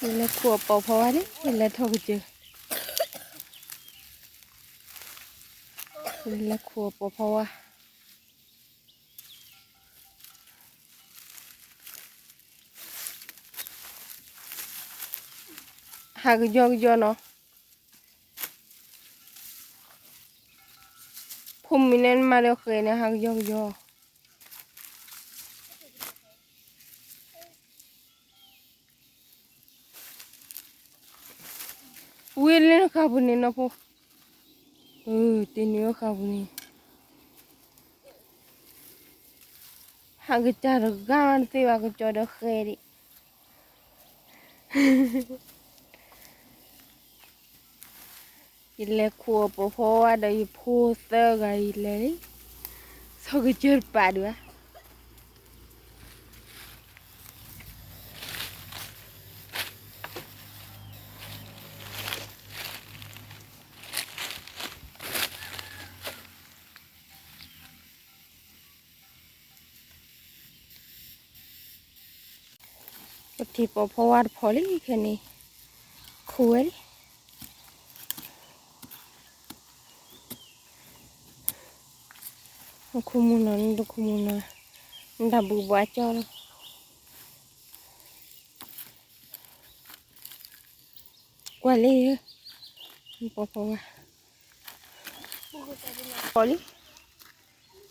ယလဲၤခူၣ်အပိာ်ဖီဝါလံ, ယလဲၤထီၣ်ကစၢၢ်, ယလဲၤခူၣ်အပိာ်ဖီဝါ. ဟးကယီကယီနီၤ, ဖိမုၣ်န့ၣ်မၤဒီးဃဲၤန့ၣ် ဟးကယီကယီ. ဝံၤလၢနဃၢ်ပူၤန့ၣ်နီၤဖိ, တနံၤအဃၢ်ပူၤန့ၣ် ဟးကစၢ်တဂၤမးတသ့ဘၣ် ကစီၤဒီးဃဲၤဒံး. ယလဲၤခူၣ်အပိာ်ဖီဝါဒီးယဖိသၢဂၤအံၤလဲၤလံ, ဆီကစၢၢ်တပာ်ဒံးဘၣ်. ပထံၣ်ပိာ်ဖီဝါတဖီလံခဲန့ၣ်, ခူၣ်ဝဲလံ. ခူၣ်မုၢ်နီၤ နတခူၣ်မုၢ်နီၤ, နတၢ်ဘူၣ်ဘၣ်ကၠီလီၤ. ကွၢ်လံ, ပိာ်ဖီဝါ, ဖီလံ,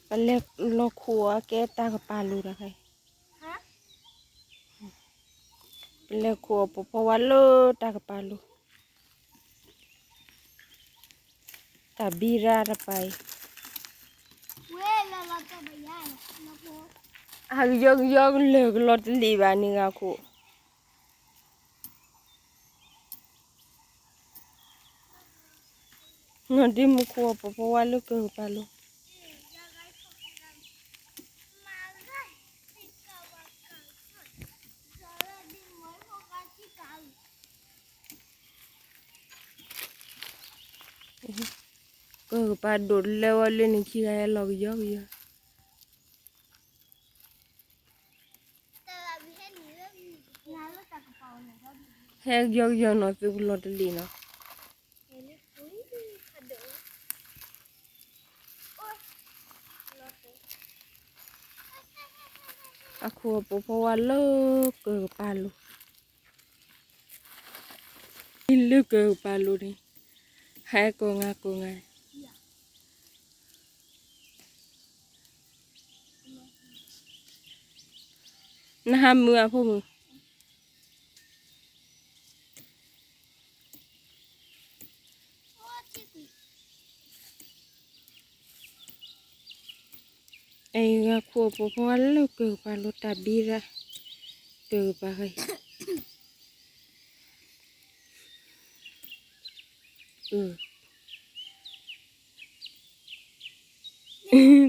ပလဲၤလီၤခူၣ်အကဲတၢ်ကပၤလိၤတၢ်ဖဲ ပလဲၤခူၣ်အပိာ်ဖီဝါလၢတၢ်ကပၤလိၤ, တၢ်ဘံရါတပၤအံၤ, ဟးကယီကယီလၢာ်ကလီၤတလ့ၣ်ဘၣ်န့ၣ်ဂၤခိၣ်. နီၢ်ဒ့မူခိၣ်အပိာ်ဖီဝါလၢကၢၢ်ကပၤလိၤ. ကၢၢ်ကပၤဒိၣ်လဲဝဲလၢန့ၣ်ခံဂၤဟဲလီၤကယီကယီ, ဟဲကယီကယီနီၤ သုကလီၤတလ့ၣ်နီၤ. အခိၣ်အပိာ်ဖီဝါလၢကၢၢ်ကပၤလိၤ, လၢကၢၢ်ကပၤလိၤန့ၣ်, ဟဲကိးဂၤကိးဂၤ, နဟးမုာ်အဖိမုၣ်. အဲဂၤခိၣ်အပိာ်ဖီဝါလၢကၢၢ်ကပၤလိၤတၢ်ဘံရါ, ကၢၢ်ကပၤဃဲ,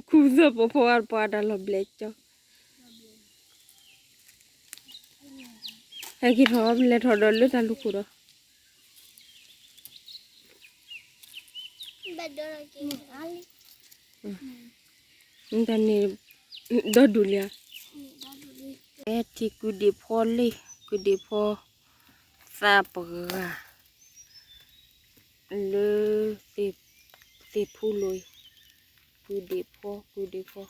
ခူၣ်သၢပိာ်ဖီဝါတပၤတၢ်လီၤဘျဲးကၠီ. ဟဲက့ၤထီၣ်လဲၤထီၣ်ဒီးလၢတၢ်လူၢ်ခိၣ်ဒီး, တၢ်န့ၣ်, ဒီဒူၣ်လံဧါ. ဟဲထံၣ်ကုဒ့ၣ်ဖီလံ, ကုဒ့ၣ်ဖီ, သးပဂၤ, လၢ, သ့ၣ်ဖူလိၤအံၤ, ကုဒ့ၣ်ဖီ ကုဒ့ၣ်ဖီ,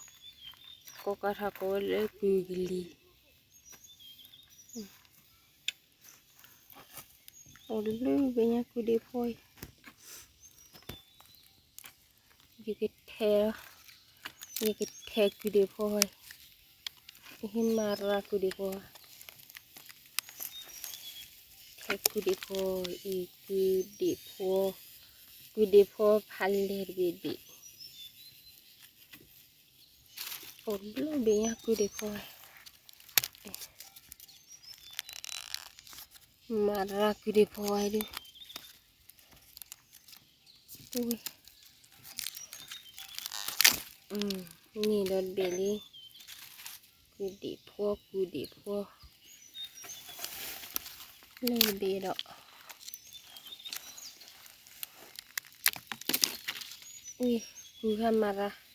ကိးကးထီၣ်ကိးဝဲလၢကုကလံၤ. အိၣ်လၢဘ့ၣ်ညါကုဒ့ၣ်ဖီအံၤ, ယကထဲ, ယကထဲကုဒ့ၣ်ဖီအံၤ, ယဟ့ၣ်မၤရၤကုဒ့ၣ်ဖီ, ထဲကုဒ့ၣ်ဖီအံၤ, ကုဒ့ၣ်ဖီ, ကုဒ့ၣ်ဖီဖးလဲၢ်တဘ့ၣ်ဘ့ၣ်. အိၣ်လၢဘ့ၣ်ညါကုဒ့ၣ်ဖီ, မၤရၤကုဒ့ၣ်ဖီဝဲဒၣ်, န့ၣ်ဒီးတဘ့ၣ်လံ, ကုဒ့ၣ်ဖီ ကုဒ့ၣ်ဖီ, လၢတဘ့ၣ်ဒီး, ကုဟဲမၤရၤ